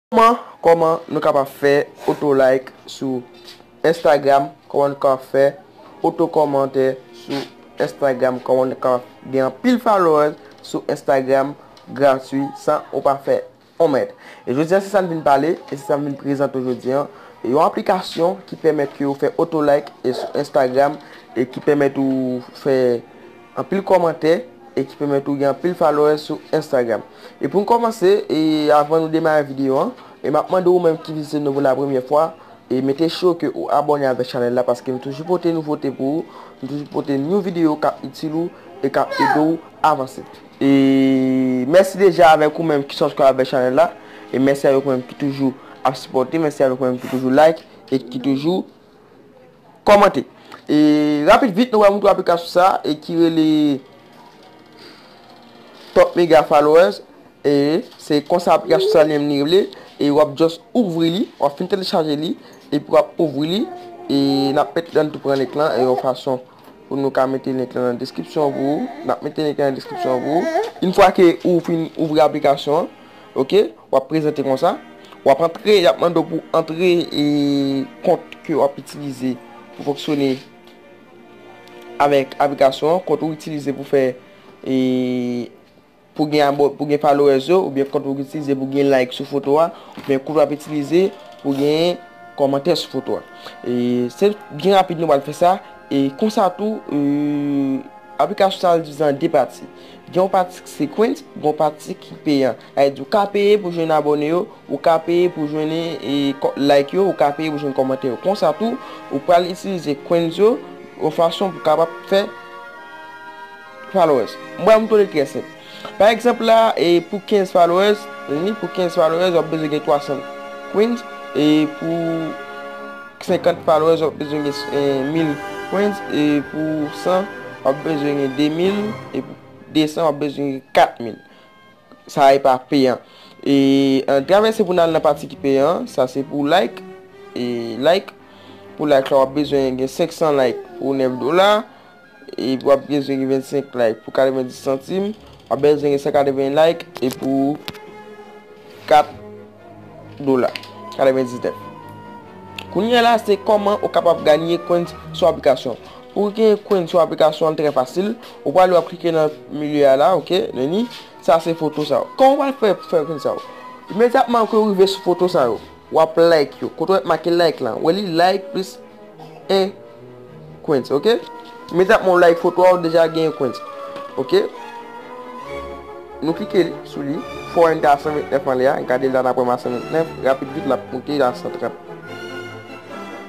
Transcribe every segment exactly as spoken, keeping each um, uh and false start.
Kòman, kòman nou kapab fè oto like sou Instagram? Kòman nou kapab fè oto kòmantè sou Instagram? Kòman nou kapab gen anpil followers sou Instagram gratwi san ou pa fè yon mèd? E jodi a, se sa n vin pale, e se sa n vin prezante w jodi a. E yon aplikasyon ki pèmèt ke w fè oto like e sou Instagram e ki pèmèt ou fè anpil kòmantè e ki pèmèt ou gen anpil followers sou Instagram. E pou n kòmanse, e avan nou demare videyo an, e m ap mande ou menm ki vizite nou pou la premyè fwa, e mete cho ke ou abòne avèk chanèl la, paske m toujou pote nouvote pou ou, m toujou pote new videyo k ap itil ou e k ap ede w avanse. E mèsi deja avèk ou menm ki subscribe avèk chanèl la, e mèsi avèk ou menm ki toujou ap sipòte, mèsi avèk ou menm ki toujou like e ki toujou kòmante. E rapid vit, nou pral montre aplikasyon sa e ki rele Top Mega Followers. E se konsa aplikasyon sa li menm li rele. E w ap just ouvri li, w ap fin telechaje li, epi w ap ouvri li. E n ap met, ann tou pran link lan e yon fason pou nou ka mete link lan nan deskripsyon pou ou. N ap mete link lan nan deskripsyon pou ou. Yon fwa ke ou fin ouvri aplikasyon an, ok, w ap prezante konsa. W ap antre, y ap mande w pou antre e kont ke w ap itilize pou fonksyone avèk aplikasyon an, kont ou itilize pou fè e pou gen abo-, pou gen followers yo, oubyen kont ou itilize pou gen like sou foto a, oubyen kont w ap itilize pou gen kòmantè sou foto a. E se byen rapid nou pral fè sa. E konsa tou, e, aplikasyon sa a divize an de pati. Gen yon pati ki se coins, gen yon pati ki peyan. Sa vle di ou ka peye pou jwenn abòne yo, ou ka peye pou jwenn e, kò-, like yo, ou ka peye pou jwenn kòmantè yo. Konsa tou, ou pral itilize coins yo yon fason pou kapab fè followers. Mwen, m tonbe trè senp. Pa egzanp la, e pou kenz followers, ni pou kenz followers, w ap bezwen gen twa san coins, e pou senkant followers, w ap bezwen gen, e, mil coins, e pou san, w ap bezwen gen de mil, e pou de san, w ap bezwen gen kat mil. Sa e pa peyan. E, an travèse pou n al nan pati ki peyan, sa se pou like, e like, pou like la, w ap bezwen gen senk san like pou nèf dola, e w ap bezwen gen vennsenk like pou katrevenndis santim, w ap bezwen gen san katreven like e pou kat dola katrevendiznèf. Kounye a la, se kòman ou kapab ganye coins sou aplikasyon. Pou w gen coins sou aplikasyon an, trè fasil. Ou prale, w ap klike nan milye a la, ok, nan ni. Sa se foto sa yo. Kòman w pral fè pou fè coins sa yo? Imedyatman ke w rive sou foto sa yo, w ap like yo. Kote w wè make like lan, w wè li like plis en coins, ok? Imedyatman w like foto a, w deja gen coins, ok? Nou klike li, sou li, fò n ta san vennèf anlè a, gade la n ap wè m a san vennèf, rapid vit l ap moute a san trant.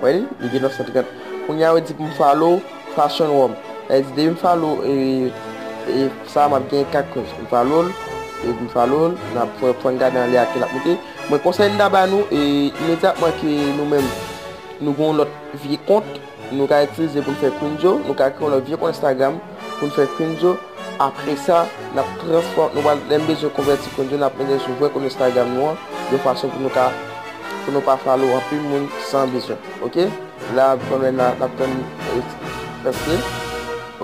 Wè li, li gen nan san trant. Kounye a yo di pou m follow Fashion Rome. Sa vle di depi m follow, e, e, sa m ap gen kat coins. M follow l, e m follow l, n ap fò, fò n gade anlè a ke l ap moute. Mwen konsèy m ta ba nou, e, imedyatman ke nou menm, nou gen yon lòt vye kont, nou ka itilize pou n fè coins yo, nou ka kreye yon lòt vye kont Instagram pou n fè coins yo. Apre sa, n ap transfòm, nou pral, lè n bezwen konvèti coins yo, n ap mete sou vrè kont Instagram nou an, yon fason pou nou ka, pou nou pa follow anpil moun san bezwen, ok? La, pandan n ap, n ap tann, e, paske,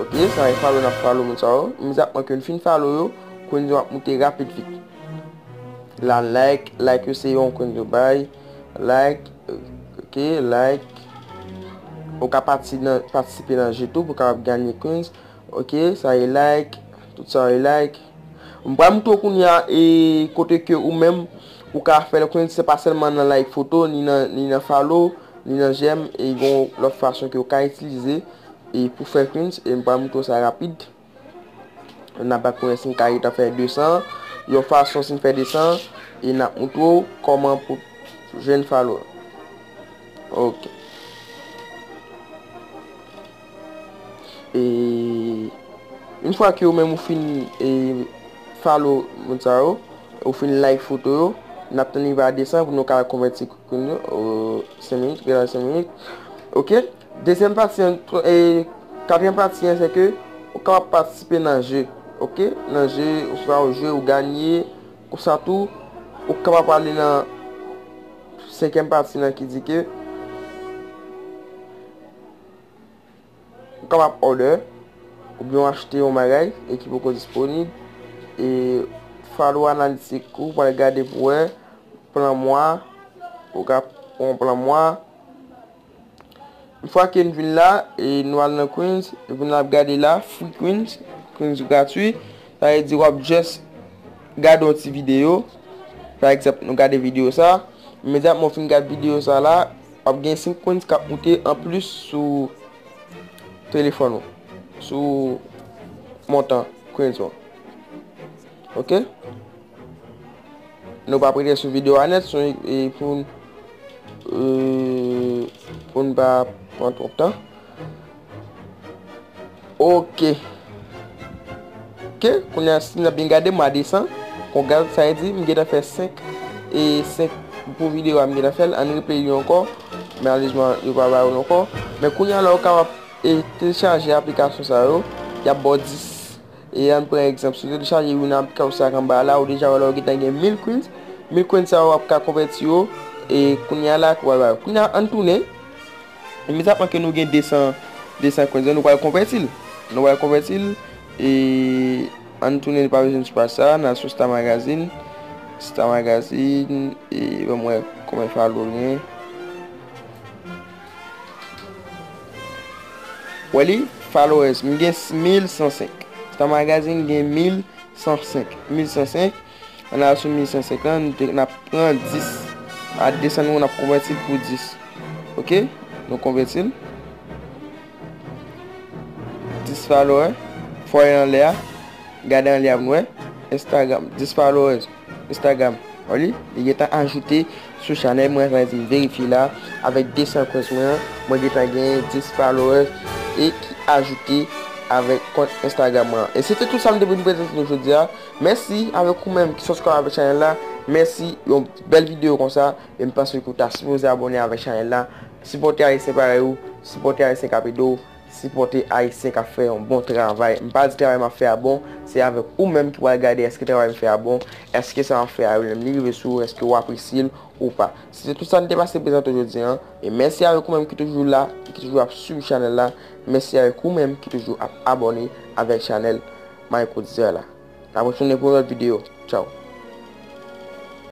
ok, sa e follow, n ap follow moun sa yo. Imedyatman ke n fin follow yo, coins yo ap moute rapid vit. La, like, like yo se yon coins yo bay. Like, ok, like. Ou ka pati nan, patisipe nan je tou pou w kapab ganye coins. Ok, sa e like. Tout sa e like. M pral montre w kounye a, e kote ke ou menm, ou ka fè l coins, se pa sèlman nan like foto, ni nan, ni nan follow, ni nan j'aime, e gon lòt fason ke ou ka itilize, e pou fè coins, e m pral montre w sa rapid. N ap bat pou wè si n ka rive fè de san, yon fason si n fè de san, e n ap montre w kòman pou jwenn follow. Ok. E yon fwa ke ou menm ou fin, e, follow moun sa yo, ou fin like foto yo, n ap tann rive a de san pou nou ka konvèti kounye a, o, senk minit, rete senk minit. Ok. Dezyèm pati an, tro-, e, katriyèm pati an, se ke ou kapab patisipe nan je. Ok. Nan je, ou fè yon je, ou ganye. Konsa tou, ou kapab ale nan senkyèm pati lan ki di ke ou kapab order oubyen w achte yon bagay e ki poko disponib. E follow analitik ou pral gade pou wè plan mwa, ou ka pran plan mwa. Yon fwa ke n vin la, e nou al nan Coins, nou vin ap gade la, Free Coins, Coins gratwi. Sa vle di w ap just gade yon ti videyo. Pa egzanp, nou gade videyo sa. Imedyatman w fin gade videyo sa la, w ap gen senk Coins k ap moute anplis sou telefòn ou, sou montan Coins ou. Oke? Nou p ap rete sou videyo a nèt, sou, e, pou n, e, pou n pa pran twòp tan. Oke. Oke, kounye a, si n ap byen gade, m a desann. Kon gad, sa vle di, m gentan fè senk, e senk pou videyo a, m gentan fè l. Ann replay li ankò. Malerezman, yo pa ba yo l ankò. Men kounye a la, ou kapab, e, telechaje aplikasyon sa yo. Y ap ba w dis. E ann pran egzanp, si w telechaje youn nan aplikasyon sa k anba a la, ou deja wè la ou gentan gen mil Coins. Mil Coins sa yo w ap ka konvèti yo, e kounye a la, ou pral ba yo. Kounye a, ann tounen. Imedyatman ke nou gen desan, desan Coins, nou pral konvèti l. Nou pral konvèti l, e ann tounen, nou pa bezwen sou paj sa, n al sou Star Magazine. Star Magazine, e ban m wè konbyen follow l gen. Wè li, followers, m gen mil san senk. Star Magazine gen mil san senk. Mil san senk. Ann al sou mil san senk lan, nou te, n ap pran dis. A desann nou, n ap konvèti l pou dis. Oke? Nou konvèti l. Dis follower. Fò w anlè a. Gade anlè a pou n wè. Instagram, dis followers. Instagram. Wè li, li gentan ajoute sou chanèl mwen, sa vle di m verifye la, avèk desan Coins mwen an, mwen gentan gen dis followers e ki ajoute avèk kont Instagram mwen an. E se te tout sa m te vin prezante nou jodi a. Mèsi avèk ou menm ki subscribe avèk chanèl la. Mèsi, yon bèl videyo konsa, e m panse ke w ta sipoze abòne avèk chanèl la. Sipòte Ayisyen parèy ou, sipòte Ayisyen k ap ede w. Sipòte Ayisyen k ap fè yon bon travay. M pa di travay m ap fè a bon, se avèk ou menm ki pral gade èske travay m fè a bon, èske sa m ap fè a menm li rive sou ou, èske w apresye l ou pa. Se te tout sa n te pase prezante w jodi a. E mèsi avèk ou menm ki toujou la, e ki toujou ap swiv chanèl la. Mèsi avèk ou menm ki toujou ap abòne avèk chanèl Mayco Design la. N ap retounen pou yon lòt videyo. Tchaw.